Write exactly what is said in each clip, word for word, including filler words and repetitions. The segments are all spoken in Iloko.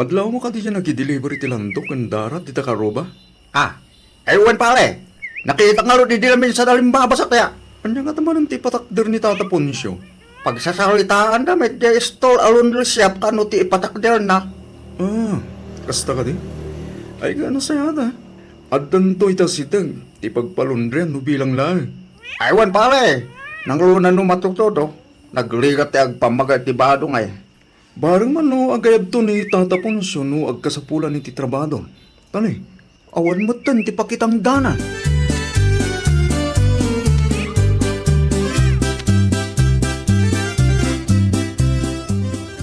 Adlaw mo kadi diay nagideliver iti landok ken darat dita Karuba? Ah, ay wen, pare. Nakitak ngarud idi lamin sa dalimbabas a kaya. Ania ngata manen ti ipatakder ni Tata Poncio? Pagsasaritaanda met diay store a laundry shop kano ti ipatakderna. Ah, kasta kadi? Ay, ket nasayaat. Addanto ita siteg ti pagpalaundrian no bilang laeng. Ay wen, pare. Nangruna no matutudo, nagligat ti agpammaga iti badong ay. Bareng man no agayabto ni Tata Poncio no agkasapulan iti trabado. Tani, awan metten ti pakitangdanan.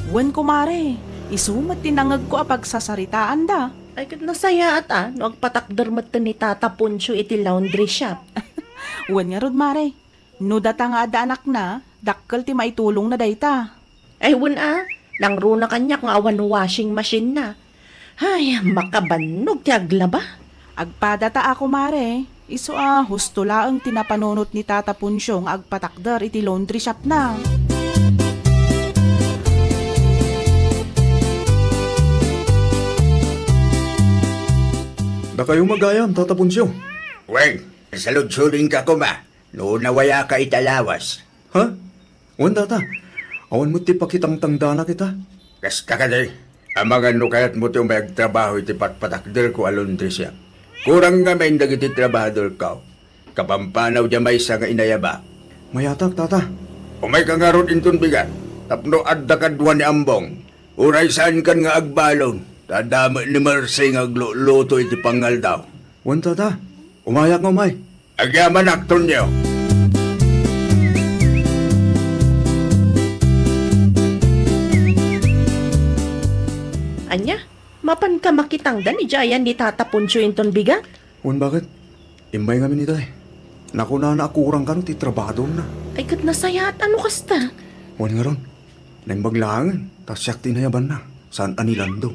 Wen, kumare, isu met ti nangegko a pagsasaritaanda. Ay, ket nasayaat a no agpatakder metten ni Tata Poncio iti laundry shop. Wen ngarud, mare. No data nga adda anakna, dakkel ti maitulongna dayta. Ay, wen a, nangruna kaniak nga awan washing machine-na. Ay, makabannog ti aglaba. Agpadata a, kumare, isu a husto laeng ti napanunot ni Tata Poncio nga agpatakder iti laundry shop-na. Dakayo met gayam, Tata Poncio. Wen, saludsodinka koma. No nawayaka ita lawas. Ha? Wen, tata. Awan met ti pakitangtangdanak ita. Kasta kadi, amangan no kayatmo ti umay agtrabaho iti patpatakderko a laundry shop. Kurang ngamin dagiti trabahadorko. Kapampanaw diay maysa nga inayabak. Mayatak, tata. Umayka ngarud inton bigat, tapno adda kadua ni Ambong. Uray saankan nga agbalon, ta adda met ni Mercy nga agluto iti pangaldaw. Wen, tata. Umayak nga umay. Agyamanak, Tonyo. Ania? Mapanka makitangdan idiay ayan ni Tata Poncio inton bigat? Wen, baket? Immay ngamin ita, eh. Nakunana a kurang kano ti trabadona. Ay, ket nasayaat a no kasta. Wen ngarud, naimbag laengen, ta siak ti inayabanna, saan a ni Lando.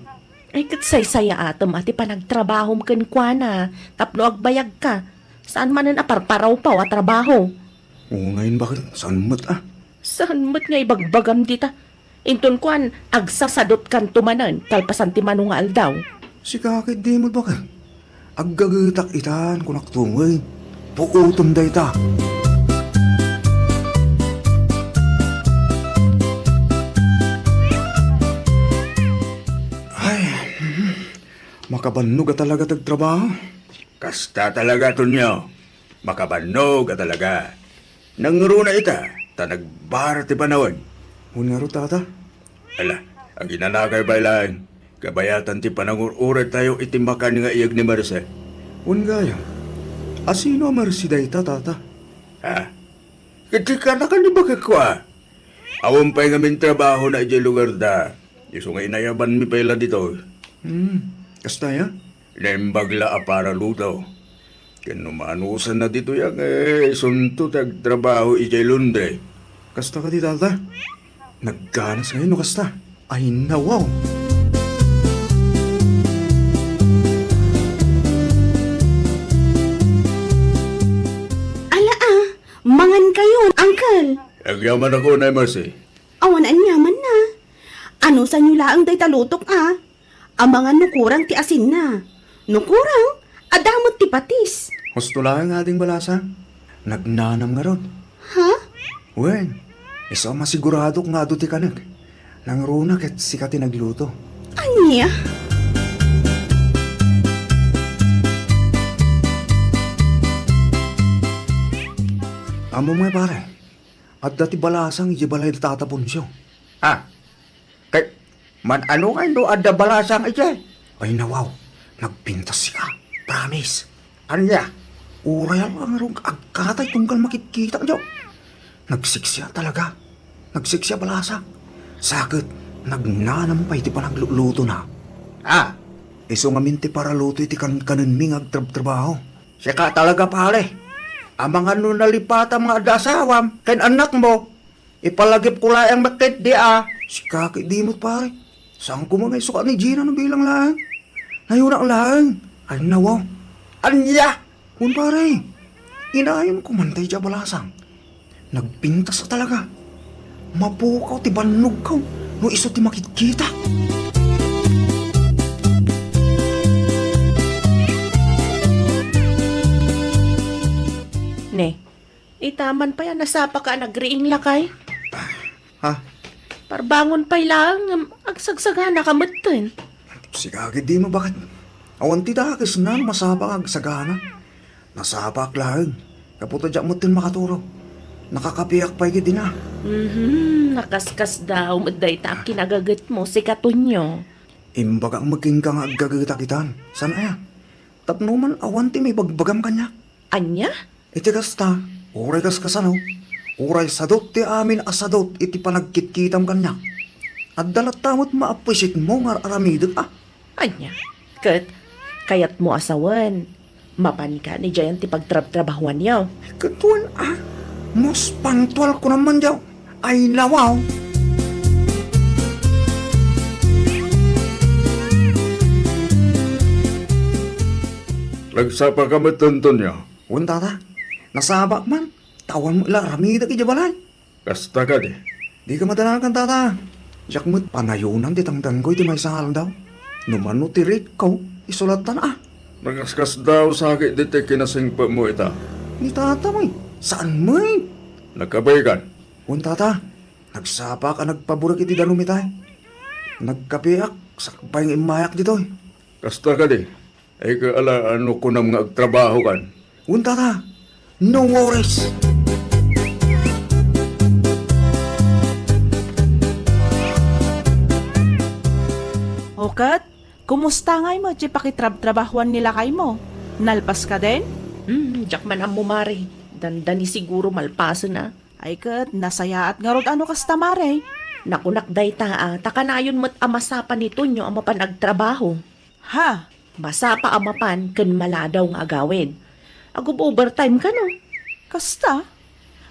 Ay, ket saysayaatem a ti panagtrabahom kenkuana tapno agbayagka. Saan manen a parparawpaw a trabaho. Unayen, baket? Saan met a? Saan met nga ibagbagam dita? Inton kuan, agsasadutkanto manen kalpasan ti mano nga aldaw. Sika ket di met, baket? Aggagetak itan, kunakto met. Puotem dayta. Ay, mhm. Makabannog a talaga ti agtrabaho. Kasta talaga, Tonyo. Makabannog a talaga. Nangruna ita, ta nagbara ti panawen. Wen ngarud, tata? Ala, aginanakayo pay laeng. Kabayatan ti panangur-uraytayo iti makan nga iyeg ni Mercy. Wen gayam. A sino a Mercy dayta, tata? Ha? Ket sika, nakan ni bakekko a. Awan pay ngamin trabahona idiay lugarda. Isu nga inayabanmi pay la ditoy. Hmm, kasta aya? Naimbag la a paraluto. Ken no manusanna ditoy a, eh, isunto ti agtrabaho idiay laundry. Kasta kadi, tata? Nagganas ngayon no kasta. Ay, nawaw. Ala, a, mangan kayon, uncle. Agyaman ako, Nay Mercy. Awan aniamanna. Anusanyo laeng dayta lutok a. Amangan no kurang ti asinna. No kurang, adda met ti patis. Husto laeng, Ading Balasang. Nagnanam ngarud. Ha? Wen, isu a masiguradok nga adu ti kanek. Nangruna ket sika ti nagluto. Ania? Ammom nga, pare, adda ti balasang idiay balay ni Tata Poncio. Ah, Ket man-ano ngay no adda balasang idiay? Ay, nawaw, nagpintas sika. Promise. Ania? Uray a la ngarud agkatay tunggal makitkita, jo. Nagsiksia talaga. Nagsiksia balasang. Sa ket, nagnanam pay ti panaglulutona. Ah. Isu ngamin ti paraluto iti kankanenmi nga agtrabtrabaho. Sika talaga, pare. Amangan no nalipatam nga adda asawam ken annakmo. Ipalagipko laeng met ketdi a. Sika ket di met, pare. Saan koma nga isukat ni Gina no bilang laeng? Nayunak laeng. Ay, nawaw. Ania? Wen, pare. Inayonko man tay dia balasang. Nagpintas a talaga. Mapukaw ti bannogko no isu ti makitkita. Ne, ita man pay a nasapaka a nagriing, lakay. Ha? Parbangon pay laeng ngem agsagsaganaka metten. Sika gid di mabaket. Awan ti dakesna no masapa nga agsagana. Nasapaak laeng. Gapu ta diak metten makaturog. Nakakapiak pay gid ina. Mhm, nakaskasdaaw met dayta a kinagagetmo, sika Tonio. Imbagak met kenka nga aggagetak itan. Saan aya? Tapno man awan ti maibagbagam kaniak. Ania? Iti kasta, uray kaskasano, uray sadut ti amin a sadut iti panagkitkitam kaniak, adda latta met maapwisitmo nga ar-aramidek a. Ania? Ket kayatmo a sawen, mapanka idiayen ti pagtrabtrabahuanyo? Ket wen a, most punctual ko naman diaw. Ay, nawaw. Nagsapaka met, Antonio? Wen, tata. Nasapaak man. Ta awan met la aramidek idiay balay. Kasta kadi? Dika madanagan, tata. Diak met panayonan ti tangdanko iti maysa nga aldaw. No mano ti rate ko, isulattan a. Nakaskasdaaw sa ket ditoy kinasingpetmo ita. Ni tata met. Saan met? Nagkapekan? Wen, tata. Nagsapaak a nagpaburek iti danum itay. Nagkapeak, sakbay nga immayak ditoy. Kasta kadi? Ay, kaala no kunam nga agtrabahokan? Wen, tata. No worries. O ket, kumusta ngay met ti pakitrabtrabahoan ni lakaymo? Nalpas kadin? Hmm, diak man ammo, mare. Dandani siguro malpasen a. Ay ket, nasayaat ngarud a no kasta, mare. Nakunak dayta a, ta kanayon met a masapa ni Tonio a mapan agtrabaho. Ha? Masapa a mapan ken maladaw nga agawid. Agub-overtime kano? Kasta?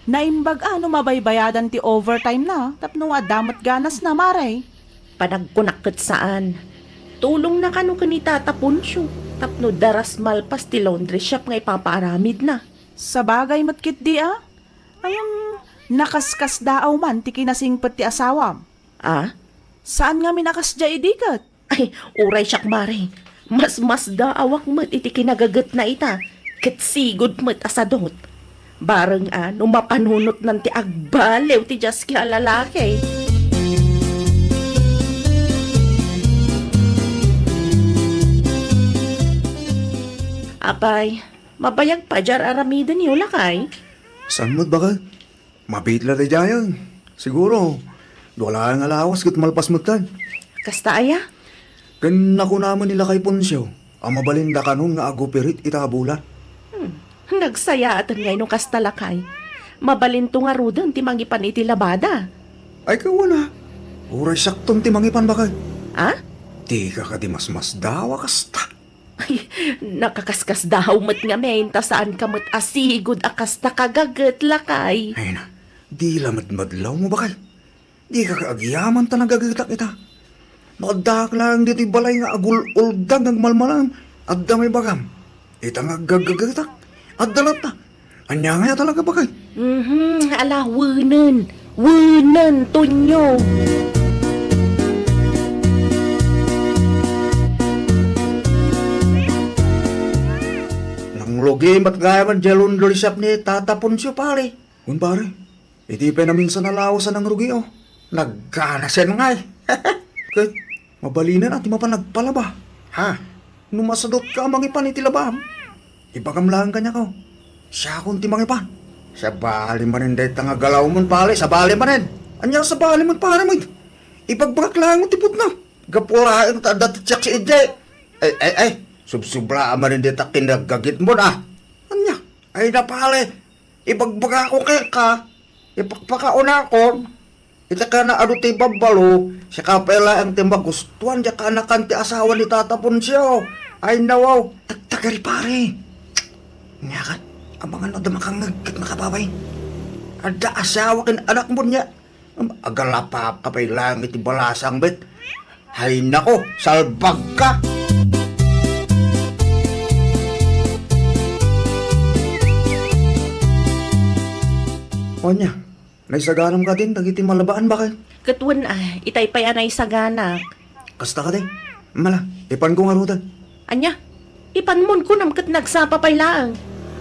Naimbag a no mabaybayadan ti overtime na tapno adda met ganasna, mare. Panagkunak ket saan. Tulongna kano ken ni Tata Poncio tapno daras malpas ti laundry shop nga ipapaaramidna. Sabagay met ketdi a. Ngem, nakaskasdaaw man ti kinasingpet ti asawam. A? Saan ngamin a kasdiay idi ket? Ay, uray siak, mare. Masmasdaawak met iti kinagagetna ita, ket sigud met a sadut. Bareng a no mapanunotnan ti agbaliw ti diaski a lalaki. Apay, mabayag pay diay ar-aramidenyo, lakay? Saan met, baket? Mabiit la daydiay. Siguro, dua laeng a lawas ket malpas metten. Kasta aya? Ken nakunaman ni Lakay Poncio a mabalin dakanon nga agupirit ita a bulan. Hmm. Nagsayaaten ngay no kasta, lakay. Mabalinto ngaruden ti mangipan iti labada. Ay, kawana. Uray siakton ti mangipan, baket. A? Dika kadi masmasdaaw a kasta? Ay, nakakaskasdaaw met ngamin, ta saanka met a sigud a kasta kagaget, lakay. Ay na, di la madmadlawmo, baket. Dika agyaman ta nagagetak ita. No addaak laeng ditoy balay nga agul-uldag nga agmalmalam, adda maibagam. Ita nga aggagagetak, adda latta. Ania ngay a talaga, baket? Mhm, ala, wenen. Wenen, Tonio. Nangrugi met gayam diay laundry shop ni Tata Poncio, pare. Wen, pare. Idi pay naminsan a lawas a nangrugi, o. Nagganasen ngay. Ket, mabalinen a ti mapan agpalaba. Ha? No masadutka a mangipan iti labam, ibagam laeng kaniak, o. Siakon ti mangipan. Sabali manen dayta nga galawmon, pare, sabali manen. Ania sabali met, pare, met? Ibagbagak laeng ti putna. Gapu laeng ta adda ti tiak idiay. Ay, ay, ay. Subsubra a manen dayta kinagagitmon, a. Ania? Ay na, pare. Ibagbagakon kenka. Ipakpakaunakon. Iti kanaadu ti babbalo, siak pay laeng ti magustuan diay kaanakan ti asawa ni Tata Poncio. Ay, nawaw. Tagtagari, pare. Ania ket, amangan no adda makangngeg ket makababain. Adda asawa ken anakmo nia. Agalapapka pay laeng iti balasang met. Hay nako, salbagka! O ania, naisaganam kadin dagiti malabaan, baket? Ket wen a, itay pay a naisaganak. Kasta kadi? Mala, ipanko ngaruden. Ania? Ipanmon kunam ket nagsapa pay laeng.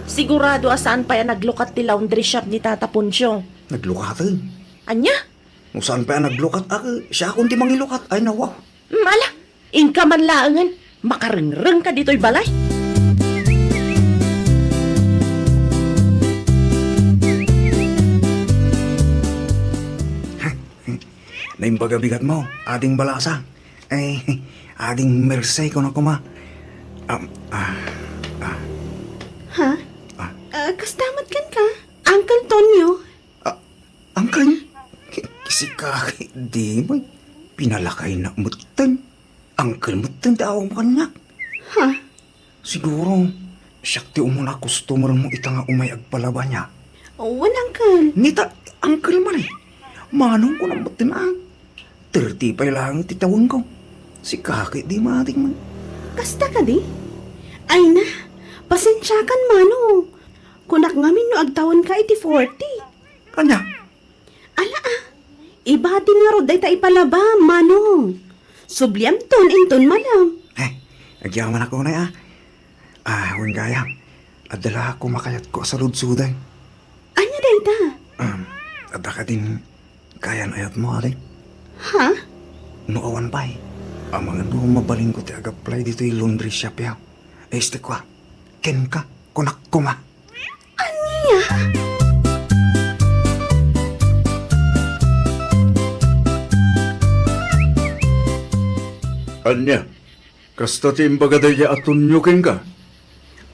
Sigurado a saan pay a naglukat ti laundry shop ni Tata Poncio. Naglukaten? Ania? No saan pay a naglukat, a, siakon ti mangilukat. Ay, nawaw. Mm, ala, inka man laengen. Makarengrengka ditoy balay. Naimbag a bigatmo, Ading Balasa. Eh, Ading Mercy, kunak koma. Um, ah, ah. Ha? Ah. Ah, kasta met kenka, Uncle Tonyo? Ah, Uncle? Ki-, sika, di mo, pinalakayna metten. Uncle metten ti awagmo kaniak. Ha? Siguro, siak ti umuna a customermo ita nga umay agpalaba, ania? Wen, Uncle. Nita, Uncle man eh. Manong, kunam metten a. Thirty pay laeng ti tawenko. Sika ket di matik man. Kasta kadi? Ay na, pasensiakan, Manong. Kunak ngamin no agtawenka iti forty. Ania? Ala, ah. Ibati ngarud dayta ipalaba, Manong. Subliamton inton malem. Eh, agyamanak unay, ah. Ah, wen gayam, adda la koma kayatko a saludsodeng. Ania dayta? Um, adda kadin kayan-ayatmo, Ading? Ha? No awan pay, amangan no mabalinko ti ag-apply ditoy laundry shop-yo. Este kua, kenka, kunak koma. Ania? Ania? Kasta ti imbaga daydiay a Tonyo kenka?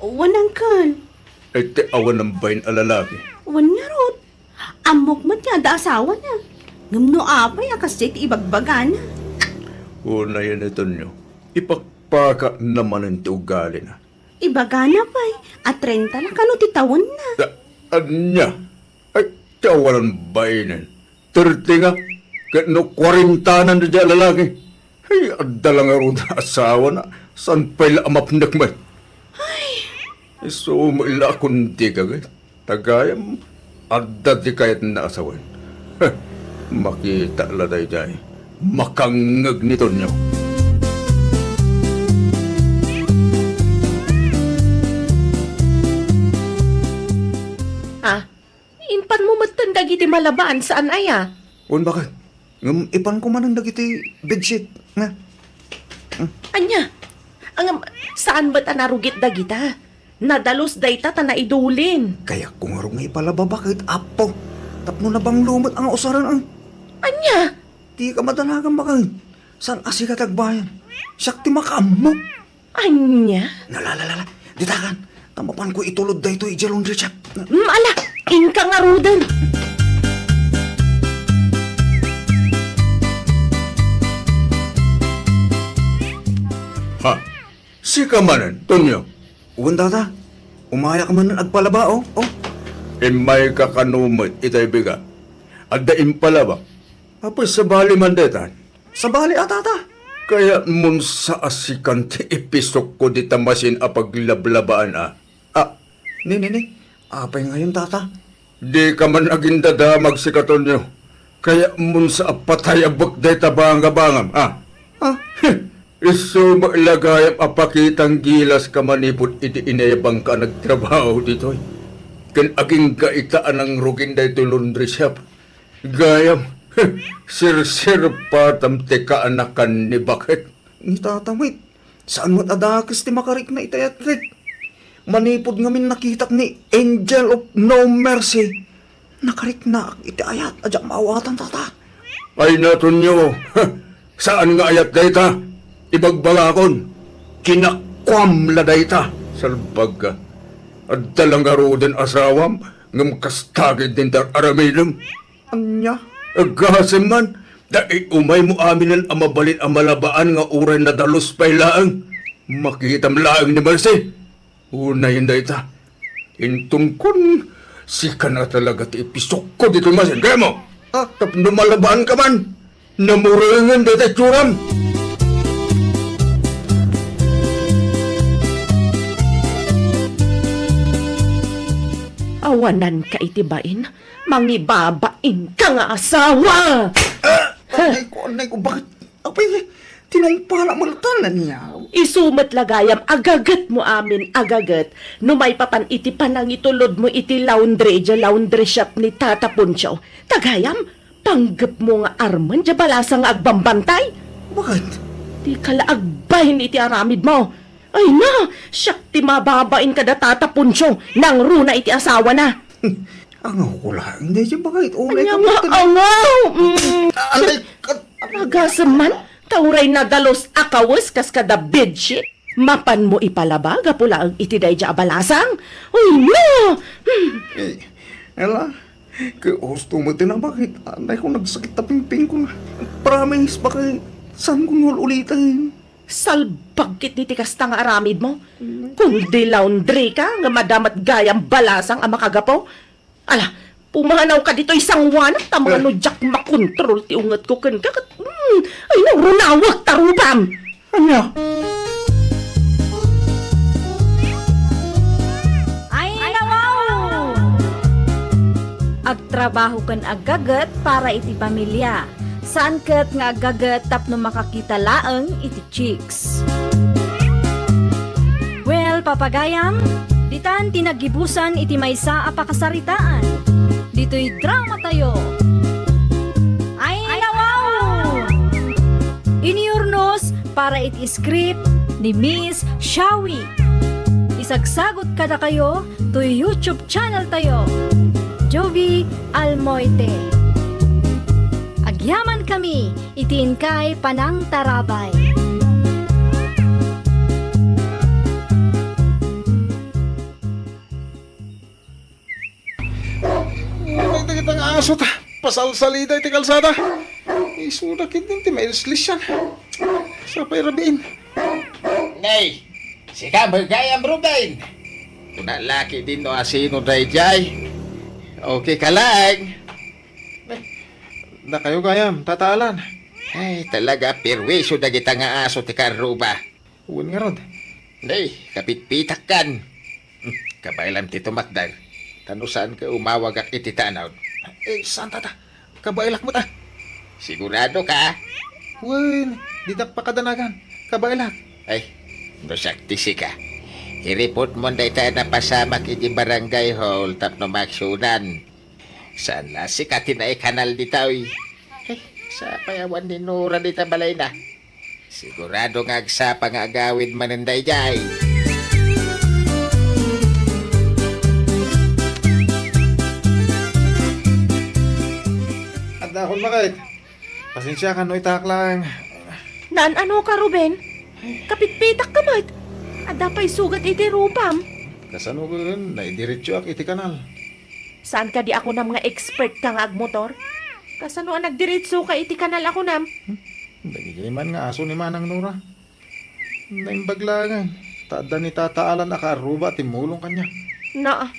Wen, Uncle. Ay, ti awan a bain a lalaki. Wen ngarud. Ammok met nga adda asawana. Ngem no apay a kasdiay ti ibagbagana? Unayen ni Tonyo, ipakpakana manen ti ugalina. Ibagana pay a trenta la kano ti tawenna. Ta-, ania? Ay, ti awan a bainen. Thirty nga, ket no kuarentanan daydiay a lalaki. Ay, adda la ngarud asawana, saan pay la a mapnek met. Ay. Isu met la a kundi ka, ket ta gayam, adda ti kayatna a sawen. Heh, makita la daydiay. Makangngeg ni Tonyo. Ah, impanmo metten dagiti malabaan, saan aya? Wen, baket. Ngem ipanko manen dagiti bedsheet, nga. Hmm. Ania? Ngem, saan met a narugit dagita? Nadalus dayta ta naidulin. Kayatko ngarud nga ipalaba, baket, Apo. Tapno nabanglo met a nga usaren, ah. Ania? Dika madanagan, baket. Saan a sika ti agbayad? Siak ti makaammo. Ania? Nalalalala. Ditakan. Ta mapanko itulod daytoy idiay laundry shop. Mm, ala, inka ngaruden. Ha? Sika manen, Tonyo? Wen, tata. Umayak manen agpalaba, oh. Oh. Immayka kano met itay bigat. Adda impalaba. Apay, sabali man daytan. Sabali a, tata. Kayatmon sa a sikan ti ipisokko dita masin a paglablabaan a. Ah, ni, ni, ni. Apay ngayon, tata? Dika man agindadamag sika, Tonyo. Kayatmon sa a patayabek dayta bangabangam, ah. Ah? Isu met la gayam a pakitang gilaska manipud idi inayabangka a nagtrabaho ditoy. Ken agingga ita a nangrugin daytoy laundry shop. Gayam, sirsirpatam ti kaanakan ni baket. Ni tata met, saan met a dakes ti makarikna iti ayat ket. Manipud ngamin nakitak ni Angel of No Mercy, nakariknaak iti ayat a diak maawatan, tata. Ay, Tonyo, saan nga ayat dayta? Ibagbagakon, kinakuam la dayta. Salbag ka. Adda la ngaruden asawam, ngem kasta ketdin ti ar-aramidem. Ania? Aggasem man, ta iumaymo aminen a mabalin a malabaan nga uray nadalus pay laeng. Makitam laeng ni Mercy. Unayen dayta. Inton kuan, sika na talaga ti ipisokko ditoy masin. Kayatmo? Ah, tapno malabaanka man. Namurengen dayta itsuram. Awananka iti bain, mangibabainka nga asawa! Ah! Anay ko, anay ko, bakit? Apay, Tinungpala met latta, ania? Isu met la gayam, agagetmo amin, agaget. No maipapan iti panangitulodmo iti laundry, idiay laundry shop ni Tata Poncio. Ta gayam, panggepmo nga armen diay balasang nga agbambantay. Baket? Dika la agbain iti aramidmo. Ay na, siak ti mababain kada Tata Poncio, nangruna iti asawana. Angaw ko laeng daydiay, baket? Unay ka nga, angaw! Mm. Alay, kat- Agasem man, ta uray nadalus a kawes kas kada bedsheet. Mapanmo ipalaba gapu laeng iti daydiay a balasang? Uy, no! Hmm. Eh, ala, kahusto met ti na, baket? Anay ko, nagsakit ta pingpingko na. Promise, baket, saan ko nga ul-uliten? Salbag ketdi ti kasta nga aramidmo. Kung di laundry ka, nga madamat gayam balasang a makagapu. Ala, pumanaw ka ditoy sanguanak, ta mangano diak makontrol ti ungetko kenka, ket, hmm, ay, naurunawek ta rupam! Ania? Ay, nawaw! Agtrabaho ken aggaget para iti pamilia. Saan ket nga aggaget tapno makakita laeng iti chicks. Well, papagayam, ditan ti naggibusan iti maysa a pakasaritaan. Ditoy drama tayo. Ay, nawaw! Iniurnos para iti script ni Miss Shawi. Isagsagot kadakayo toy YouTube channel tayo, Jovi Almoite. Agyaman kami iti inkay panangtarabay. Ay, dagita nga aso ta. Pasalsalida iti kalsada. Isuda ketdin ti mailslisan. Sapay rabiin. Nay, sika met gayam, Ruben. Kuna la ketdin no asino daydiay. Okay ka laeng. Ay, dakayo gayam, Tata Alan. Ay, talaga, perwisyo dagita nga aso ti kaarruba. Wen ngarud. Nay, kapitpitakkan. Hmm, kabaelam ti tumakder. Ta no saan ka umawagak iti tanod. Eh, saan, Tata? Kabaelak met, a. Sigurado ka? Wen, ditak pakadanagan. Kabaelak. Ay, no siak ti sika. I-report mo dayta a napasamak iti barangay hall tapno maaksionan. Saan la sika ti naikanal ditoy? Eh, sapay awan ni Nora dita balayna. Sigurado nga agsapa nga agawid manen daydiay. Adda akon makait. Pasensiakan no itaak laeng. Naan-ano ka, Ruben? Kapitpitak ka met. Adda pay sugat iti rupam. Kasano ken naidiretsoak iti kanal? Saan kadi a kunam nga expert ka nga agmotor? Kasano a nagdiretso ka iti kanal a kunam? Hmm? Dagiti man nga aso ni Manang Nora. Naimbag laengen, ta adda ni Tata Alan a kaarruba a timmulong kaniak. Naa,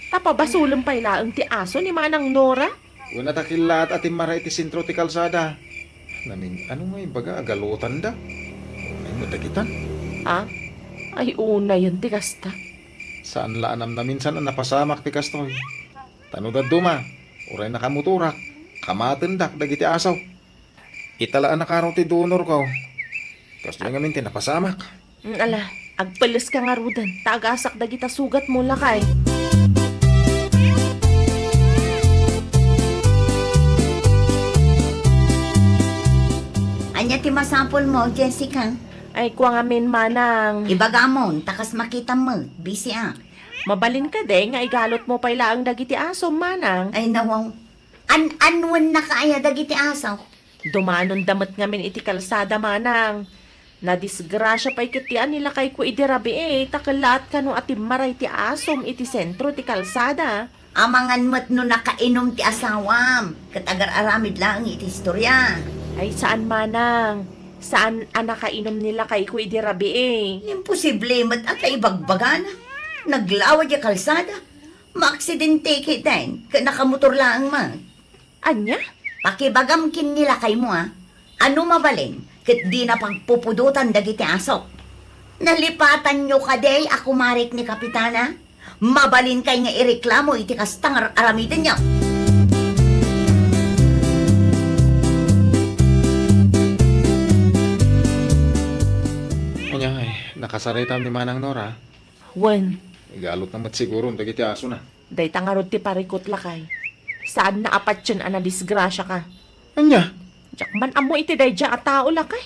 ta pabasolem pay laeng ti aso ni Manang Nora? Kuna ta kellaat a timmara iti sentro ti kalsada. Namin, ano nga ibaga, agalotanda? Ay mo dagitan? Ah? Ay, unayen ti kasta. Saan la a namnaminsan a napasamak ti kastoy. Ta no dadduma, uray nakamotorak, kamatendak dagiti aso. Ita la a nakaro ti donorko. Kasdiay ngamin ti napasamak. Mm, ala, agpelleska ngaruden, ta agasak dagita sugatmo, lakay. Ania ti masapulmo, Jessica? Ay, kua ngamin, manang. Ibagamon, ta kas makitam met, busy ak. Mabalin kadi nga igalotmo pay laeng dagiti asom, manang? Ay, nawaw. An-, anuen nakaaya dagiti aso? Dumanonda met ngamin iti kalsada, manang. Nadisgrasia pay ketdi a nilakayko idi rabii, ta kellaat kano a timmara iti asom iti sentro ti kalsada. Amangan met no nakainum ti asawam, ket agar-aramid laeng iti istoria. Ay, saan, manang. Saan a nakainum ni lakayko idi rabii. Imposible met a kaibagbagana. Naglawa diay kalsada. Maaksidente ketdin, ket nakamotor laeng met. Ania? Pakibagam ken ni lakaymo, a. Ano mabalin, ket dina pagpupudotan dagiti aso. Nalipatanyo kadi a kumarik ni Kapitana? Mabalin kay nga ireklamo iti kasta nga ar-aramidenyo. Kasarita ni Manang Nora. Wen. Igalotna met siguro dagiti asona. Dayta ngarud ti parikut, lakay. Saanna a patien a nadisgrasiaka. Ania? Diak man ammo iti daydiay a tao, lakay.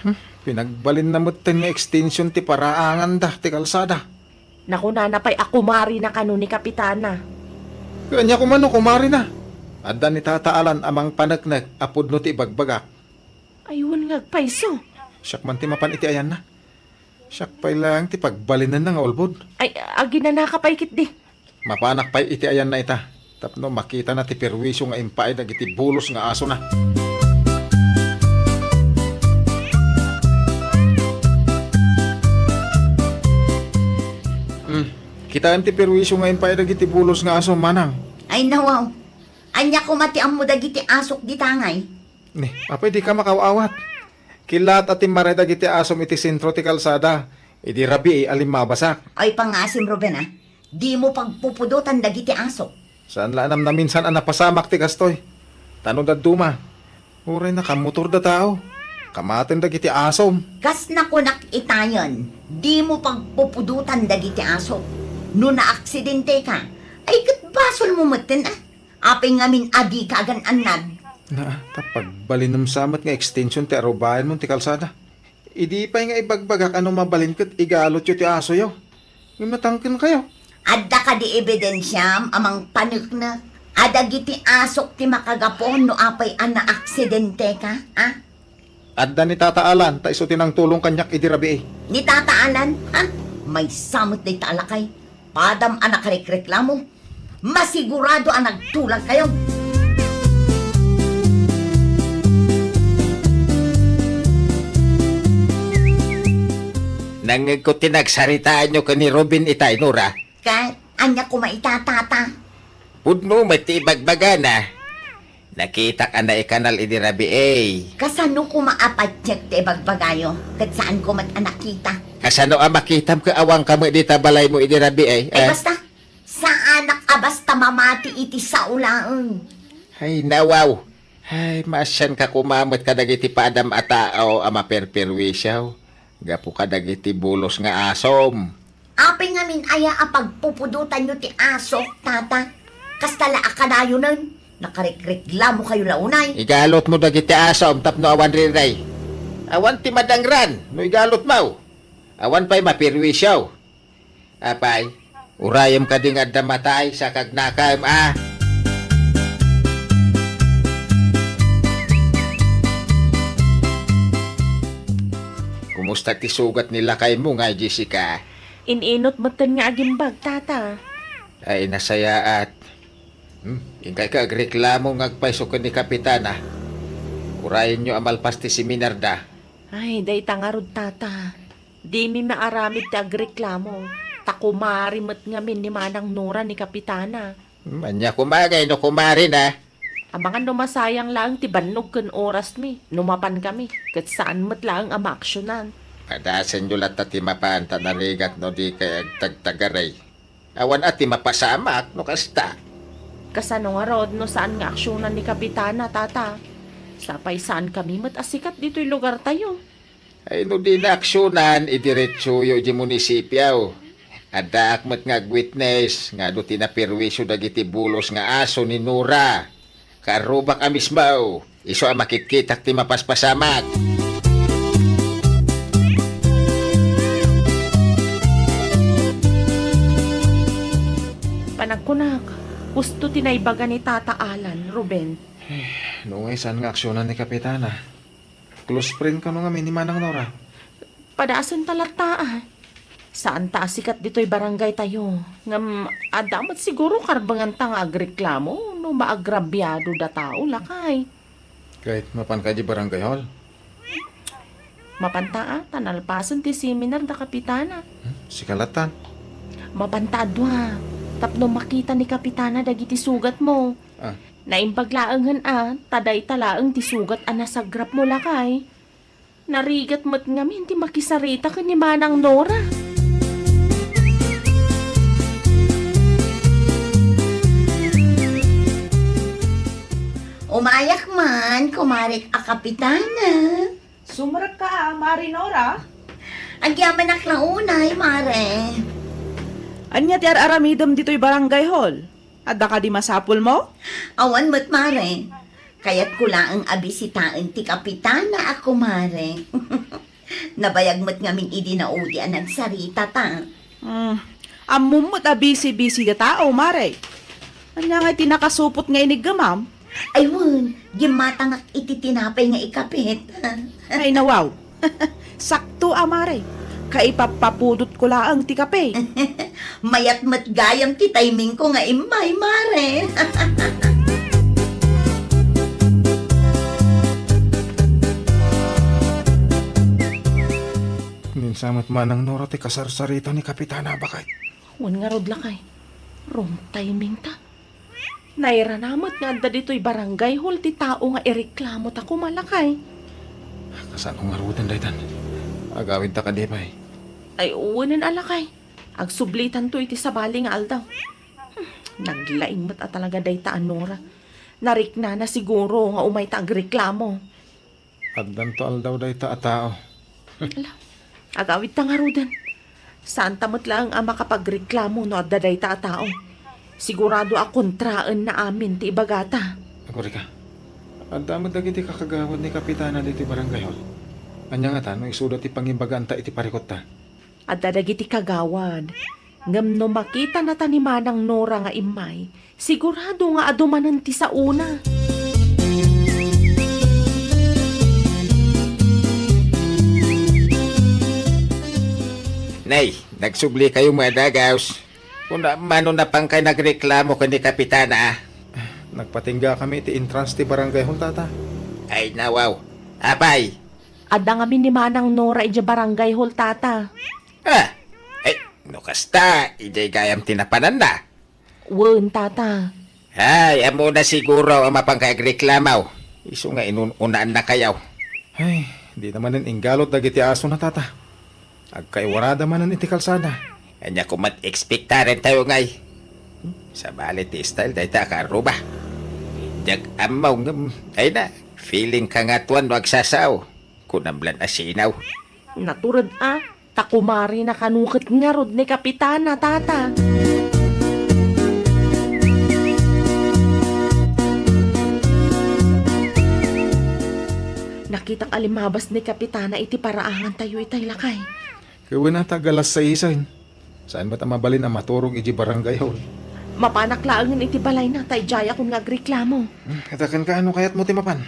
Hmm, pinagbalinna metten nga extension ti paraanganda ti kalsada. Nakunana pay a kumarina kano ni Kapitana. Ania koma no kumarina? Adda ni Tata Alan a mangpaneknek a pudno ti ibagbagak. Ay, wen nga agpayso. Siak man ti mapan iti ayanna. Siak pay laeng ti pagbalinenna nga ulbod. Ay, aginanaka pay ketdi. Mapanak pay iti ayanna ita, tapno makitana ti perwisio nga impaay dagiti bulos nga asona. Hmm, kitaem ti perwisio nga impaay dagiti bulos nga aso, manang. Ay, nawaw. Ania koma ti ammo dagiti asok dita ngay? Ni, apay dika makaaw-awat? Kilaat a timmaray dagiti asom iti sentro ti kalsada, idi rabii a limmabasak. Ay, pangasim, Ruben, a. Dimo pagpupudotan dagiti asok. Saan la a namnaminsan a napasamak ti kastoy. Ta no dadduma, uray nakamotorda tao, kamaten dagiti asom. Kas nakunak itayen, dimo pagpupudotan dagiti asok. No naaksidenteka, ay ket basolmo metten, a. Apay ngamin a dika agan-annad? Na, ta pagbalinem sa met nga extension ti arubayanmo ti kalsada. Idi pay nga ibagbagak a no mabalin ket igalotyo ti asoyo. Ngem natangken kayo. Adda kadi ebidensiam a mangpaneknek a dagiti asok ti makagapu no apay a naaksidenteka, a? Adda ni Tata Alan, ta isu ti nangtulong kaniak idi rabii. Ni Tata Alan? Ha? Maysa met dayta a lakay. Padam a nakarekreklamo. Masigurado a nagtulag kayo. Nangngegko ti nagsaritaanyo ken ni Ruben itay, Nora. Ket ania koma ita, Tata? Pudno met ti ibagbagana. Nakitak a naikanal idi rabii. Kasano koma a patiek ti ibagbagayo? Ket saanko met a nakita. Kasano a makitam ket awanka met dita balaymo idi rabii, eh? Ay, basta. Saanak a basta mamati iti sao laeng. Ay, nawaw. Ay, maasianka koma met kadagiti padam a tao a maperperwisio gapu kadagiti bulos nga asom. Apay ngamin aya a pagpupudotanyo ti asok, Tata? Kasta la a kanayonen, nakarekreklamo kayo la unay. Igalotmo dagiti asom tapno awan riray. Awan ti madangran no igalotmo. Awan pay maperwisio. Apay, urayem kadi nga adda matay sa kagnakem, a? Kumusta ti sugat ni lakaymo nga Jessica? In-inut metten nga agimbag, Tata. Ay, nasayaat. Hmm, inkay ka agreklamo nga agpayso ken ni Kapitana. Urayenyo a malpas ti seminarda. Ay, dayta ngarud, Tata. Dimi maaramid ti agreklamo. Ta kumari met ngamin ni Manang Nora ni Kapitana. Hmm, ania koma ngay no kumarina? Amangan no masayang laeng ti bannog ken orasmi no mapankami, ket saan met laeng a maaksionan. Padasenyo latta ti mapan ta narigat no dikay agtagtagaray. Awan a ti mapasamak no kasta. Kasano ngarud no saan nga aksionan ni Kapitana, Tata? Sapay saankami met a sikat ditoy lugartayo. Ay, no di naaksionan, idiretsoyo idiay munisipio. Addaak met nga agwitnes nga adu ti naperwisio dagiti bulos nga aso ni Nora. Karrubak a mismo, isu a makitkitak ti mapaspasamak. Panagkunak, husto ti naibaga ni Tata Alan, Ruben. Eh, no ngay saan nga aksionan ni Kapitana? Close friend kano ngamin ni Manang Nora? Padasenta latta, a. Saanta a sikat ditoy barangaytayo. Ngem adda met siguro karbenganta nga agreklamo no maagrabiado da tao, lakay. Ket mapanka idiay barangay hall? Mapanta, a, ta nalpasen ti seminar da Kapitana. Hmm, sika latta. Mapanta a dua, tapno makita ni Kapitana dagiti sugatmo. Ah. Naimbag laengen, a, ta dayta laeng ti sugat a nasagrapmo, lakay. Narigat met ngamin ti makisarita ken ni Manang Nora. Umayak man, kumarik a Kapitana. Sumrekka, a, Mari Nora? Agyamanak la unay, Mare. Ania ti ar-aramidem ditoy barangay hall? Adda kadi masapulmo? Awan met, Mare. Kayatko laeng a bisitaen ti kapitana a kumare. Nabayag met ngamin idi naudi a nagsaritata. Hmm. Ammom met a bisi-bisi a tao, Mare. Ania ngay ti nakasupot nga iniggemam? Ay wen, gimmatangak iti tinapay nga ikapit. Ay, nawaw. Sakto a, Mare. Kaipappapudotko laeng ti kape. Mayat met gayam ti timingko nga immay, Mare. Ninsa met Manang Nora ti kasarsarita ni Kapitana a baket. Wen ngarud, lakay. Wrong timing ta. Nairana met nga adda ditoy barangay hall ti tao nga ireklamo ta koma, lakay. Kasano ngaruden daytan? Agawidta kadi pay? Ay, wen a, lakay. Agsublitanto iti sabali nga aldaw. Hmm, naglaing met a talaga dayta a Nora. Nariknana siguro nga umayta agreklamo. Addanto aldaw dayta a tao. Ala, agawidta ngaruden. Saanta met laeng a makapagreklamo no adda dayta a tao. Sigurado a kontraenna amin ti ibagata. Agurika, adda met dagiti kakagawad ni Kapitana ditoy barangay hall. Ania ngata no isuda ti pangibagaanta iti parikutta? Adda dagiti kagawad. Ngem no makitanata ni Manang Nora nga immay, sigurado nga adu manen ti saona. Nay, nagsublikayo met a dagus. Kuna mano napankay nagreklamo ken ni Kapitana? Nagpatinggakami iti entrance ti barangay hall, tata. Ay, nawaw. Apay? Adda ngamin ni Manang Nora idiay barangay hall, tata. Ah, ay, no kasta, idiay gayam ti napananna. Wen, tata. Ay, ammona siguro a mapankay agreklamo. Isu nga inun-unaannakayo. Ay, dina manen inggalot dagiti asona, tata. Agkaiwarada manen iti kalsada. Ania koma ti expectarentayo ngay? Hmm, sabali ti style dayta a kaarruba. Diak ammo ngem, ay na, feeling ka nga tuan no agsasao. Kunam lan a sinaw. Natured a, ta kumarinaka kano ket ngarud ni Kapitana, tata. Nakitak a limmabas ni Kapitana iti paraangantayo itay, lakay. Ket wen a, ta alas sais. Saan met a mabalin a maturog idiay barangay hall? Mapanak laengen iti balayna ta idiayakon nga agreklamo. Hmm, ket kenka, no kayatmo ti mapan?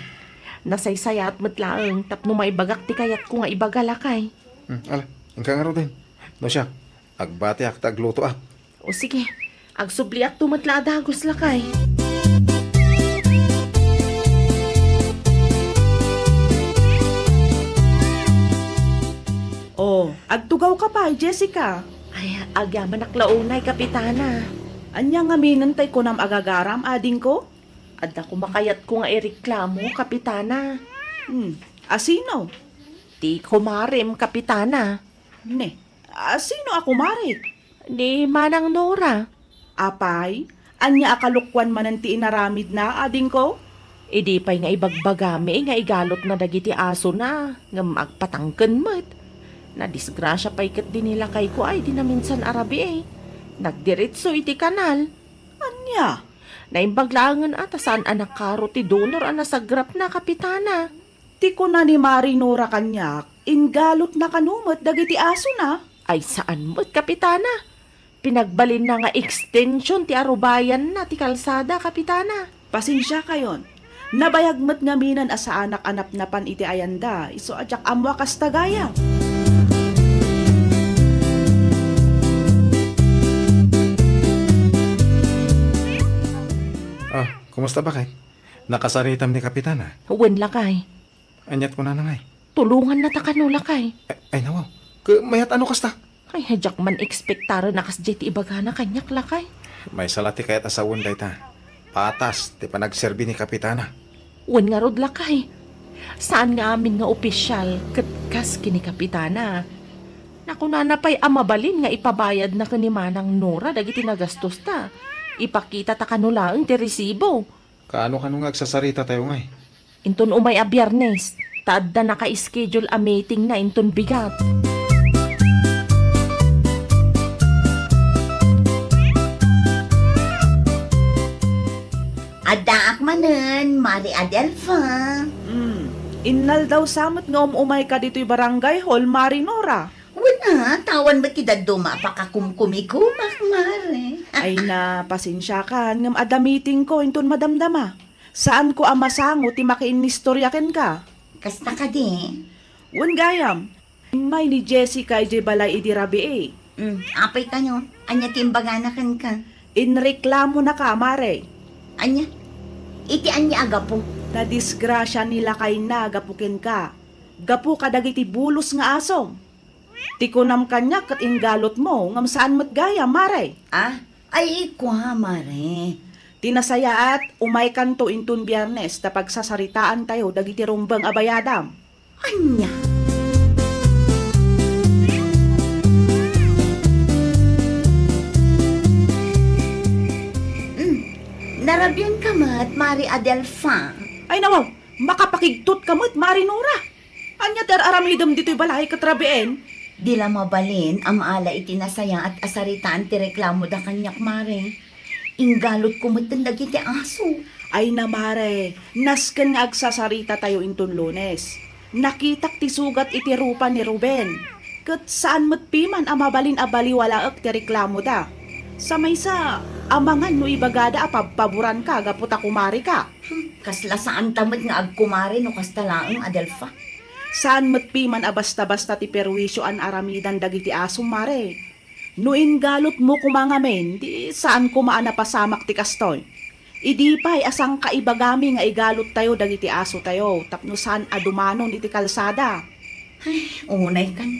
Nasaysayaat met laeng tapno maibagak ti kayatko nga ibaga, lakay. Hmm, ala, inka ngaruden. No siak, agbatiak ta aglutoak. O sige, agsubliakto met la a dagus, lakay. O, agtugawka pay, Jessica. Ay, agyamanak la unay, Kapitana. Ania ngamin tay kunam a gagaram, adingko? Adda koma kayatko nga ireklamo, Kapitana. Hmm, a sino? Ti kumarem, Kapitana. Ne, a sino a kumare? Ni Manang Nora. Apay, ania a kalokuan manen ti inaramidna, adingko? Idi pay nga ibagbagami nga igalotna dagiti asona, ngem agpatangken met. Nadisgrasia pay ketdi ni lakayko ay di naminsan a rabii. Nagdiretso iti kanal. Ania? Naimbag laengen a ta saan a nakaro ti donor a nasagrapna, Kapitana. Ti kuna ni Mari Nora kaniak, inggalotna kano met dagiti asona? Ay, saan met, Kapitana. Pinagbalinna nga extension ti arubayanna ti kalsada, Kapitana. Pasensiakayon. Nabayag met ngaminen a saanak a napnapan iti ayanda, isu a diak ammo a kasta gayam. Ah, kumusta, baket? Nakasaritam ni Kapitana? Wen, lakay. Aniat kunana ngay? Tulongannata kano, lakay. Ay, ay, nawaw. Ket mayat a no kasta? Ay, diak man ekspektaren a kasdiay ti ibagana kaniak, lakay. Maysa la ti kayat a sawen dayta. Patas ti panagserbi ni Kapitana. Wen ngarud, lakay. Saan nga amin nga opisial ket kas ken ni Kapitana. Nakunana pay a mabalin nga ipabayadna ken ni Manang Nora dagiti nagastosta. Ipakitata kano laeng ti resibo. Kaano kano nga agsasaritatayo ngay? Inton umay a Biernes, ta adda naka-schedule a meetingna inton bigat. Addaak manen, Mari Adelfa. Hmm. Innaldaw sa met nga um-umayka ditoy barangay hall, Mari Nora. Wen a, ta awan met ti dadduma a pakakumkumikumak, Mare. Ay na, pasensiakan, ngem adda meetingko inton madamdama. Saanko a masango ti makiinnistoria kenka. Kasta kadi? Wen gayam. Immay ni Jessica idiay balay idi rabii. Mm, apay kano? Ania ti imbagana kenka? Inreklamonaka, Mare. Ania? Iti ania a gapu? Nadisgrasia ni lakayna gapu kenka. Gapu kadagiti bulos nga asom. Ti kunam kaniak ket inggalutmo, ngem saan met gayam, Mare. Ah? Ay, kua, Mare. Ti nasayaat, umaykanto inton Biyernes ta pagsasaritaantayo dagiti rumbeng a bayadam. Ania? Mm, narabianka met, Mari Adelfa. Ay, nawaw, makapakigtotka met, Mari Nora. Ania ti ar-aramidem ditoy balay ket rabiin? Di la mabalin a maala iti nasayaat a saritaan ti reklamoda kaniak, Mare. Inggalutko metten dagiti aso. Ay na, Mare, nasken nga agsasaritatayo inton Lunes. Nakitak ti sugat iti rupa ni Ruben. Ket saan met piman a mabalin a baliwalaek ti reklamoda. Sa maysa, amangan no ibagada a pabpaboranka gapu ta kumarika. Hmm, kasla saanta met nga agkumare no kasta laeng, Adelfa. Saan met piman a basta-basta ti perwisio a naaramidan dagiti asom, Mare. No inggalutmo koma ngamin, di saan koma a napasamak ti kastoy. Idi pay a sangkaibagami nga igaluttayo dagiti asotayo tapno saan a dumanon iti kalsada. Ay, unay kan.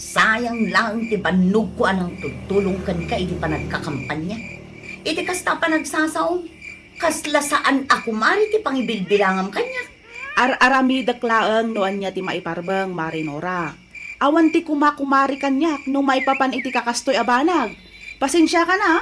Sayang laeng ti bannogko a nangtultulong kenka iti panagkakampanya. Iti kasta a panagsasao, kasla saan a kumare ti pangibilbilangam kaniak. Ar-aramidek laeng no ania ti maiparbeng, Mare Nora. Awan ti kumakumare kaniak no maipapan iti kakastoy a banag. Pasensiakan a.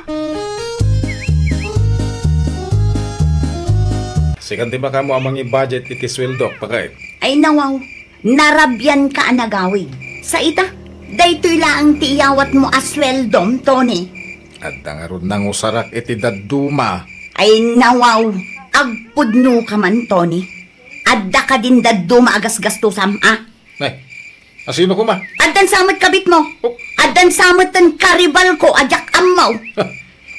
Sikan ti makamo a mangi-budget iti sueldok, baket. Ay, nawaw. Narabianka a nagawid. Sa ita, daytoy laeng ti iyawatmo a sueldom, Tony. Adda ngarud nangusarak iti dadduma. Ay, nawaw. Agpudnoka man, Tony. Adda kadin dadduma a gasgastusam, a? Nay, asino koma? Addan sa met kabitmo. Oh. Addan sa metten karibalko a diak ammo.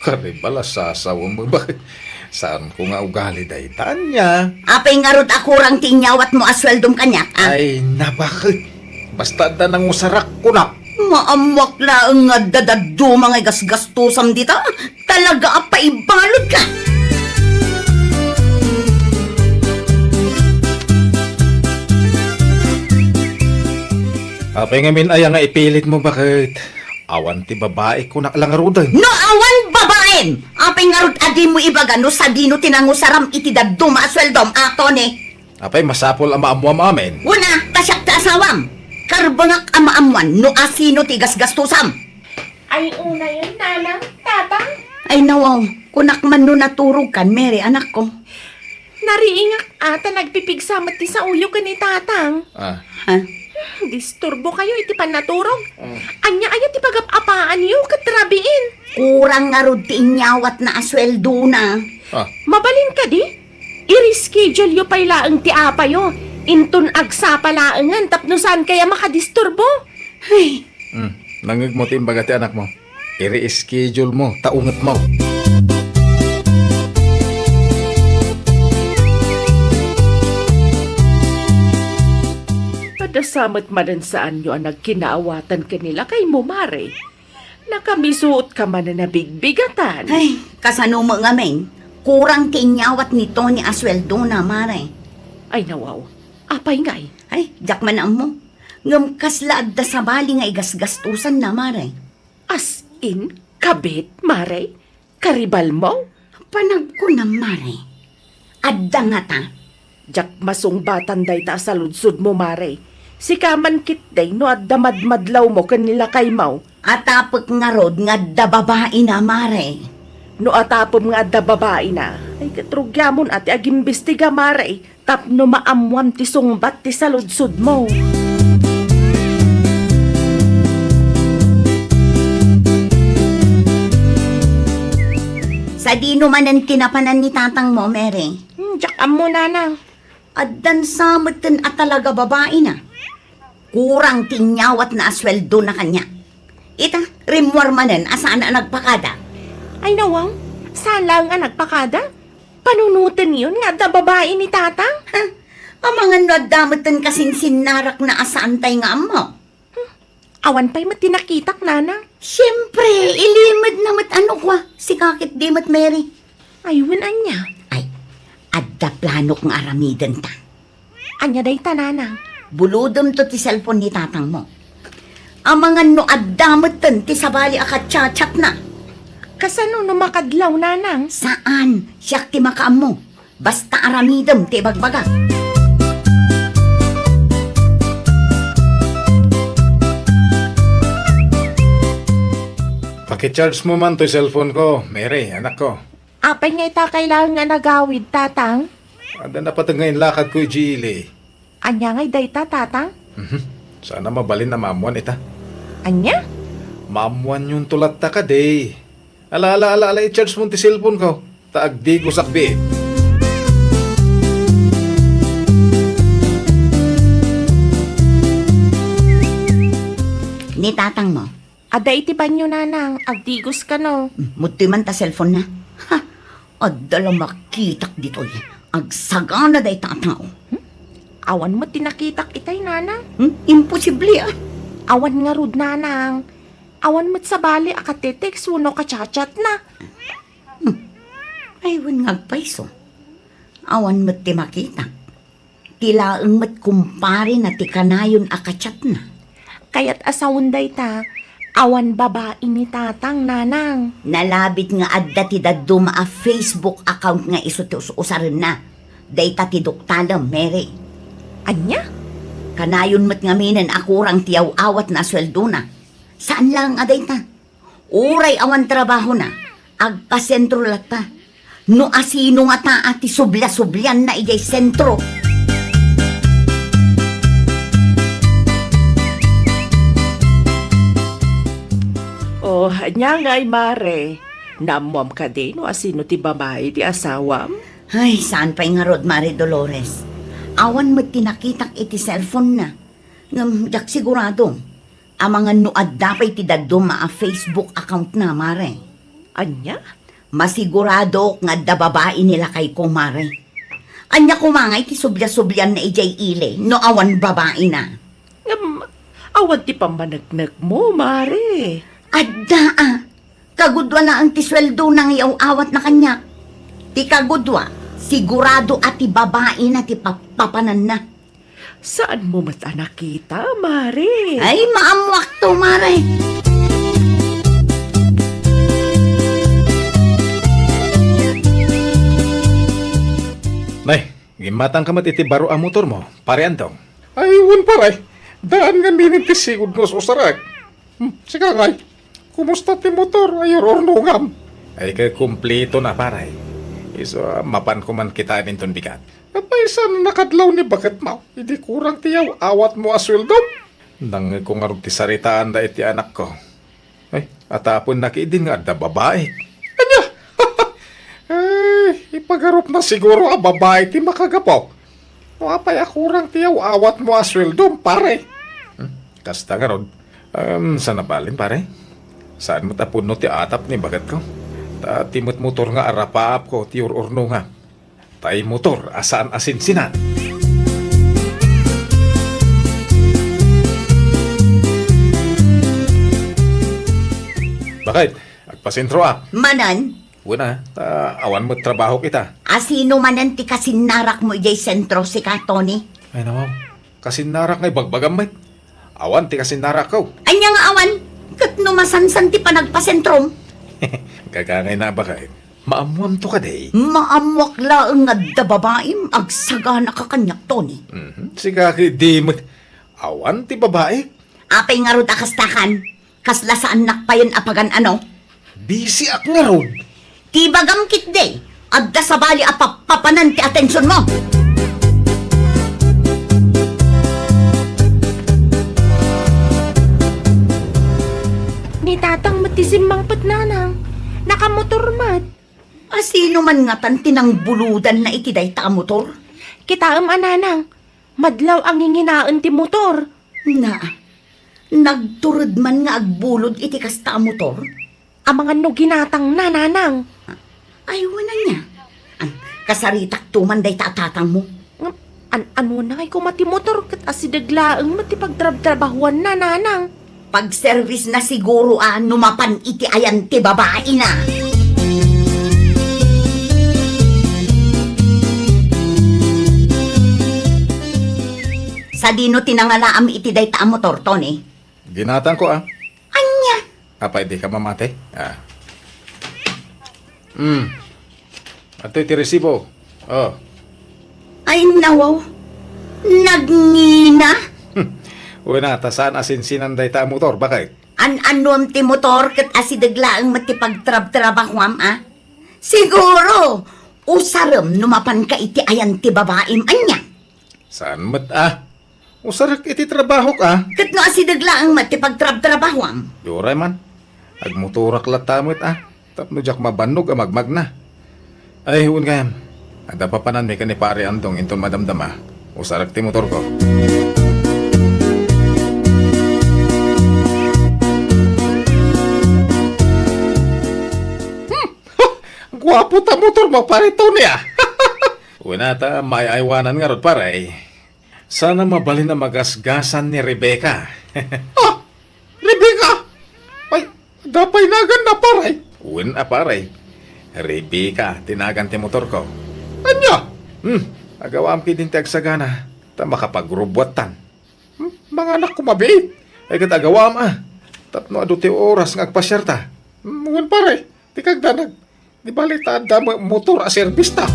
Karibal a sasawem, baket. Saanko nga ugali dayta, ania? Apay ngarud a kurang ti inyawatmo a sueldom kaniak, a? Ay, na, baket. Basta adda nangusarak, kunak. Maammoak laeng nga adda dadduma nga igasgastusam dita. Talaga a paibalutka. Apay ngamin aya nga ipilitmo, baket? Awan ti babai, kunak la ngaruden. No awan babaim, apay ngarud a dimo ibaga no sadino ti nangusaram iti dadduma a sueldom, a, Tony? Apay masapul a maammuam amin? Wen a, ta siak ti asawam. Karbengak a maammuan no asino ti gasgastusam. Ay, unayen, nanang, tatang. Ay, nawaw, kunak man no naturogkan, Mary, anakko. Nariingak a ta nagpipigsa met ti saoyo ken ni tatang. Ah. Ha? Disturbokayo iti pannaturog. Mm. Ania aya ti pagap-apaanyo ket rabiin? Kurang ngarud ti inyawatna a sueldona. Ah. Mabalin kadi? I-reschedule-yo pay laeng ti apayo. Inton agsapa laengen tapno saan kaya makadisturbo. Ay. Hmm, nangngegmo ti imbaga ti anakmo. I-reschedule-mo ta ungetmo. Adda sa met manen saanyo a nagkinaawatan ken ni lakaymo, Mare. Nakamisuotka manen a bigbigatan. Ay, kasano met ngamin? Kurang ti inyawat ni Tony a sueldona, Mare. Ay, nawaw. Apay ngay? Ay, diak man ammo. Ngem kasla adda sabali nga igasgastusanna, Mare. As in, kabit, Mare? Karibalmo? Panagkunam, Mare. Adda ngata. Diak masungbatan dayta a saludsodmo, Mare. Sika man ketdi no adda madmadlawmo ken ni lakaymo. Atapek ngarud nga adda babaina, Mare. No atapem nga adda babaina, ay ket rugiamon a ti agimbestiga, Mare. Tapno maammuam ti sungbat ti saludsodmo. Sadino manen ti napanan ni tatangmo, Mary? Hmm, diak ammo, nanang. Addan sa metten a talaga babaina. Kurang ti inyawatna a sueldona kaniak. Ita, rimmuar manen a saan a nagpakada. Ay, nawang, saan laeng a nagpakada? Panunotenyon nga adda babai ni tatang? Ha? Amangan no adda metten kasinsinnarakna a saantay nga ammo. Hmm. Awan pay met ti nakitak, nanang. Siempre, ilimedna met a nukua. Sika ket di met, Mary. Ay, wen ania? Ay, adda planok nga aramidenta. Ania dayta, nanang? Bulodemto ti cellphone ni tatangmo. Amangan no adda metten ti sabali a kachat-chatna. Kasano no makadlaw, nanang? Saan? Siak ti makaammo. Basta aramidem ti ibagbagak. Pakicharge mo man toy cellphone ko, Mary, anak ko. Apay nga ita kailangan nga nagawid, tatang? Adda napateg nga inlakad ko idiay ili. Ania ngay dayta, tatang? Mhm. Saan a mabalin a maammuan ita. Ania? Maammuanyonto latta kadi. Ala, ala, ala, ala, i-charge mo ti cellphone ko. Ta agdigosak biit. Ni tatang mo? Adda iti banyo, nanang, agdigos kano. Hmm, mudtoy man ta cellphone na. Ha! Adda la makitak ditoy. Agsagana dayta a tao. Hmm? Awan met ti nakitak itay, nanang. Hmm? Imposible, ah. Awan ngarud, nanang. Awan met sabali a katetext wenno kachat-chat na. Hmm. Ay, wen nga agpayso. Awan met ti makitak. Ti laeng met kumpare na ti kanayon a kachatna. Kayat a sawen dayta, awan babai ni tatang, nanang. Nalabit nga adda ti dadduma a Facebook account nga isu ti us-usarenna. Dayta ti duktalem, Mary. Ania? Kanayon met ngaminen a kurang ti yaw-awatna a sueldona. Saan laeng a dayta. Uray awan trabahona, agpasentro latta. No asino ngata a ti sublia-sublianna idiay sentro? Oh, ania ngay, Mare? Naammoam kadi no asino ti babai ti asawam? Ay, saan pay ngarud, Mare Dolores. Awan met ti nakitak iti cellphone na. Ngem, diak sigurado. Amangan no adda pay ti dadduma a Facebook account na, Mare. Ania? Masiguradok nga adda babai ni lakayko, Mare. Ania koma ngay ti sublia-sublianna idiay ili no awan babaina? Ngem, awan ti pammaneknekmo, Mare. Adda, a. Kagudua laeng ti sueldona nga yaw-awatna kaniak. Ti kagudua, sigurado a ti babaina ti papapananna. Saanmo met a nakita, Mare? Ay, maammoakto, Mare. Nay, gimmatangka met iti baro a motormo, Pare Andong. Ay, wen, pare. Daan ngaminen ti sigud nga us-usarek. Hmm, sika ngay. Kumusta ti motor a iyur-urnongam? Ay, kumpleto na, pare. Isu a mapanko man kitaen inton bigat. Apay saan a nakadlaw ni baketmo idi kurang ti yaw-awatmo a sueldom? Nangngegko ngarud ti saritaanda iti anakko. Ay, atapenna ketdin nga adda babai. Ania? Ay, ipagarupna siguro a babai ti makagapu. No apay a kurang ti yaw-awatmo a sueldom, pare? Hmm, kasta ngarud. Em, saan a balin, pare? Saan met a punno ti atap ni baketko? Ta ti met motor nga arapaapko ti ur-urnongam. Tay motor a saan a sinsinan. Baket, agpasentroak. Manen? Wen a, ta awan met trabahok ita. Asino manen ti kasinnarakmo idiay sentro, sika, Tony? Ay, nawaw. Kasinnarak nga ibagbagam met. Awan ti kasinnarakko. Ania nga awan? Ket no masansan ti panagpasentrom? Gaga ngay na, baket. Maammoamto kadi? Maammoak laeng nga adda babaim agsagana ka kaniak, Tony. Mhm. Sika ketdi met. Awan ti babaik. Apay ngarud a kastakan? Kasla saannak payen a pagan-ano? Bisiak ngarud. Ti bagam ketdi, adda sabali a pappapanan ti atensionmo. Ni tatang met ti simmangpet, nanang. Nakamotor met. Asino man ngatan ti nangbuludanna iti dayta a motor? Kitaem a, nanang, madlaw a nginginaen ti motor. Na, nagtured man nga agbulod iti kasta a motor? Amangan no ginatangna, nanang. Ay, wen ania. An, kasaritakto man dayta a tatangmo. Ngem, an-anona ngay koma ti motor ket asideg laeng met ti pagtrabtrabahuanna, nanang. Pagservisna siguro a no mapan iti ayan ti babaina. Sadino ti nangalaam iti dayta a motor, Tony? Ginatangko, a. Ania? Apay, dika mamati? Ah. Hmm. Adtoy ti resibo. Oh. Ay, nawaw. Nagngina? Wen a, ta saan a sinsinan dayta a motor, baket? An-anom ti motor ket asideg laeng met ti pagtrabtrabahuam, a? Siguro, usarem no mapanka iti ayan ti babaim, ania? Saan met, a? Usarek iti trabahok, a. Ket no asideg laeng met ti pagtrabtrabahuam? Di uray man. Agmotorak latta met, a. Tapno diak mabannog a magmagna. Ay, wen gayam. Adda papananmi ken ni Pare Andong inton madamdama. Usarek ti motorko. Hmm. Guapo ta motormo, Pare Tony, a. Wen a, ta maay-aywanan ngarud, pare. Saan a mabalin a magasgasan ni Rebecca. Ah! Rebecca! Ay, adda pay naganna, pare? Wen a, pare. Rebecca ti nagan ti motorko. Ania? Hmm, agawaam ketdin ti agsagana, ta makapagrubbuattan. Hmm, manganak koma biit. Ay, ket agawaam, a. Tapno adu ti oras nga agpasiarta. Hmm, wen, pare, ti kagdanag. Di bale ta adda mo-, motor a serbista.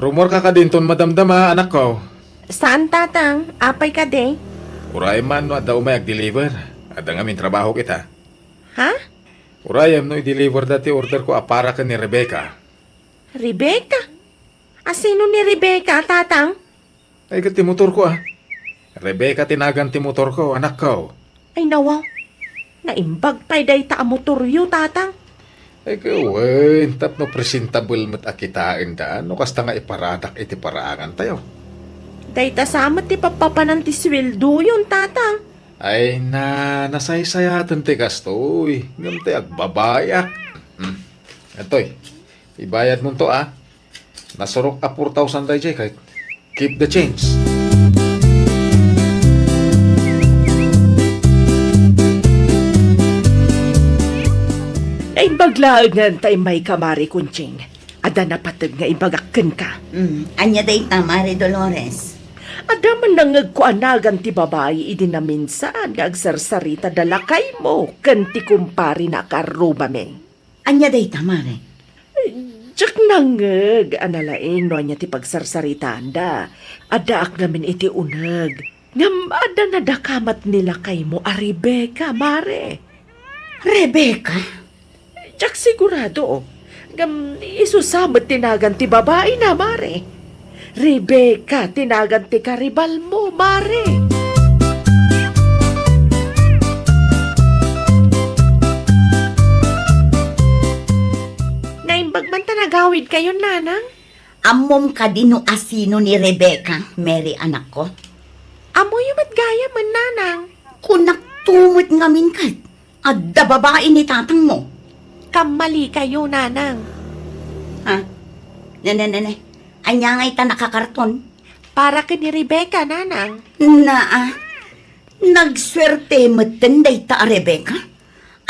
Rummuarka kadi inton madamdama, anakko? Saan, tatang. Apay kadi? Urayem man no adda umay agdeliver. Adda ngamin trabahok ita. Ha? Urayem no ideliverda ti orderko a para ken ni Rebecca. Rebecca? Asino ni Rebecca, tatang? Ay, ket ti motorko, a. Rebecca ti nagan ti motorko, anakko. Ay, nawa. Naimbag pay dayta a motoryo, tatang. Ay, ket wen, tapno presentable met a kitaenda, no kasta nga iparadak iti paraangantayo. Dayta sa met ti pappapanan ti sueldoyon, tatang. Ay na, nasaysayaten ti kastoy, ngem ti agbabayak. Hmm. Adtoy, ibayadmonto, a. Nasurok a four thousand daydiay, ket keep the change. Naimbag laengen ta immayka, Mare Conching. Adda napateg nga ibagak kenka. Mm, ania dayta, Mare Dolores? Adda man nangngegko a nagan ti babai idi naminsan nga agsarsarita da lakaymo ken ti kumparena a karrubami. Ania dayta, Mare? Diak nangngeg a nalaing no ania ti pagsarsaritaanda. Addaak ngamin iti uneg. Ngem adda nadakamat ni lakaymo a Rebecca, Mare. Rebecca? Diak sigurado. Ngem isu sa met ti nagan ti babaina, Mare. Rebecca ti nagan ti karibalmo, Mare. Naimbag man ta nagawidkayon, Nanang. Ammom kadi no asino ni Rebecca, Mary, anakko? Ammoyo met gayamen, Nanang. Kunakto met ngamin ket, adda babai ni tatangmo. Kammalikayo, Nanang. Ha? Nene, nene. Ania ngay ta nakakarton? Para ken ni Rebecca, Nanang. Naa, nagsuerte metten dayta a Rebecca.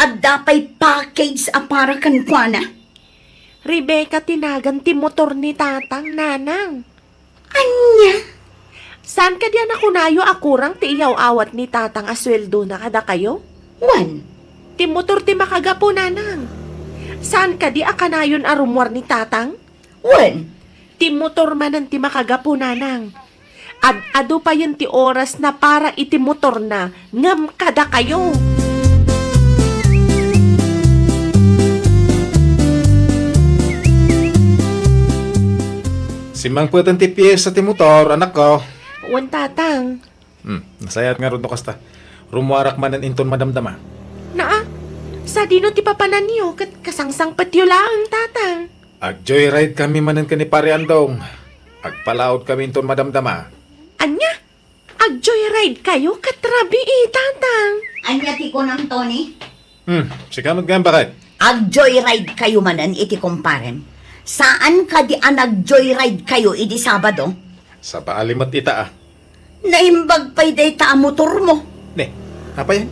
Adda pay package a para kenkuana. Rebecca ti nagan ti motor ni Tatang, Nanang. Ania? Saan kadi a nakunayo a kurang ti iyaw-awat ni Tatang a sueldona kadakayo? Wen. Ti motor ti makagapu, Nanang. Saan kadi a kanayon a rummuar ni Tatang? Wen. Ti motor manen ti makagapu, Nanang. Ad-adu payen ti orasna para iti motorna ngem kadakayo. Simmangpeten ti piesa ti motor, anakko. Wen, Tatang. Hmm, nasayaat ngarud no kasta. Rummuarak manen inton madamdama. Naa, sadino ti papananyo ket kasangsangpetyo laeng, Tatang? Ag-joyride kami manen ken ni Pare Andong. Agpalaod kami inton madamdama. Ania? Ag-joyride kayo ket rabii, Tatang? Ania ti kunam, Tony? Hmm, sika met gayam, baket? Ag-joyride kayo manen iti kumparem? Saan kadi a nag-joyride kayo idi Sabado? Sabaali met ita, a. Naimbag pay dayta a motormo. Ne, apay?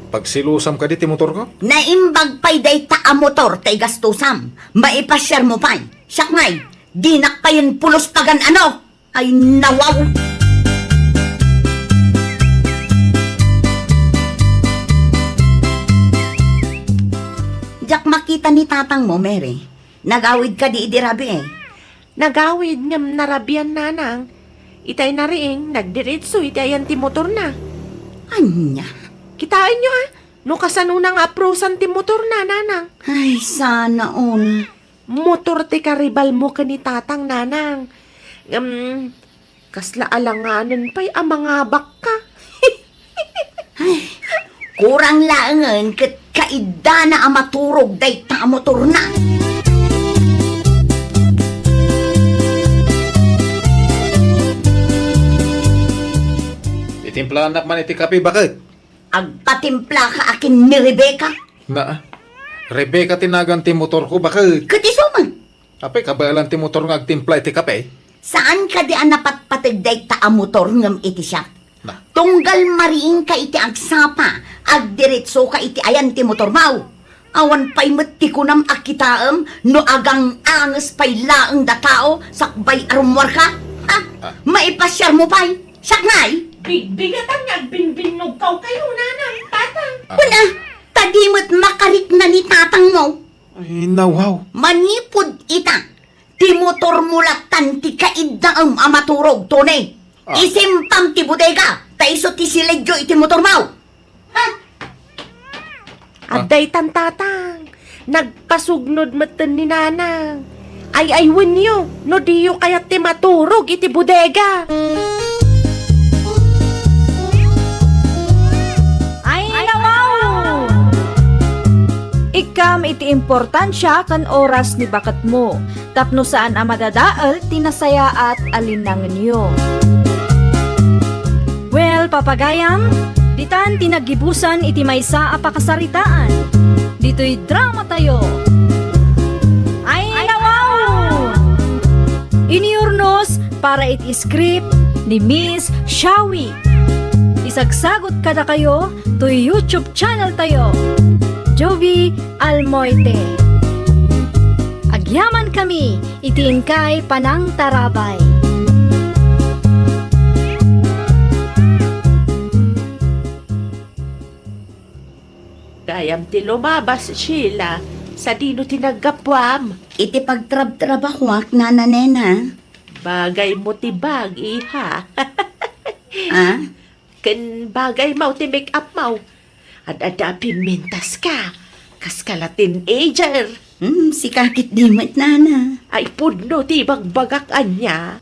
Pagsilusam kadi ti motorko? Naimbag pay dayta a motor ti gastusam. Maipasiarmo pay. Siak ngay, dinak payen pulos pagan-ano. Ay, nawaw! Diak makita ni tatangmo, Mary. Nagawid kadi idi rabii? Nagawid ngem narabian, Nanang. Itay nariing, nagdiritso iti ayan ti motorna. Ania? Kitaenyo, a, no kasanona nga aprosan ti motorna, Nanang. Ay, sana all. Motor ti karibalmo ken ni Tatang, Nanang. Ngem, kasla alanganen pay a mangabakka. Ay, kurang laengen ket kaiddana a maturog dayta a motorna. Itimplaannak man iti kape, baket. Agpatimplaka a ken ni Rebecca? Naa, Rebecca ti nagan ti motorko, baket. Ket isu man? Apay, kabaelan ti motor nga agtimpla iti kape? Saan kadi a napatpateg dayta a motor ngem iti siak? Na. Tunggal mariingka iti agsapa, agdiretsoka iti ayan ti motormo. Awan pay met ti kunam a kitaem no agang-anges pay laeng da tao sakbay a rummuarka? Ha? Ah. Maipasiarmo pay? Siak ngay? Bigbigatan nga agbinbinnogkaw kayo, Nanang, Tatang. Ah. Kuna, ta di met makarikna ni tatangmo. Ay, nawaw. Manipud ita, ti motormo lattan ti kaiddaem a maturog, Tony. Ah. Isimpam ti bodega, ta isu ti siledyo iti motormo. Ha? Ah. Adda itan, Tatang. Nagpasugnod metten ni Nanang. Ay-aywenyo no diyo kayat ti maturog iti bodega. Ay, nawaw! Ikkam iti importansia ken oras ni baketmo tapno saan a madadael ti nasayaat a linnangenyo. Well, papagayam, ditan ti naggibusan iti maysa a pakasaritaan. Ditoy dramatayo. Ay, nawaw! Inurnos para iti script ni Miss Shawi. Isagsagot kadakayo toy YouTube channel tayo, Jovi Almoite. Agyaman kami iti inkay panangtarabay. Gayam ti lumabas, Sheila. Sadino ti naggapuam? Iti pagtrabtrabahuak, Nana Nena. Bagay mo ti bag, iha. Ah? Ken bagay mo ti make-up mo. Ad-adda a pimmintas ka. Kas ka la teenager. Hmm, sika ket di met, Nana. Ay, pudno ti ibagbagak ania.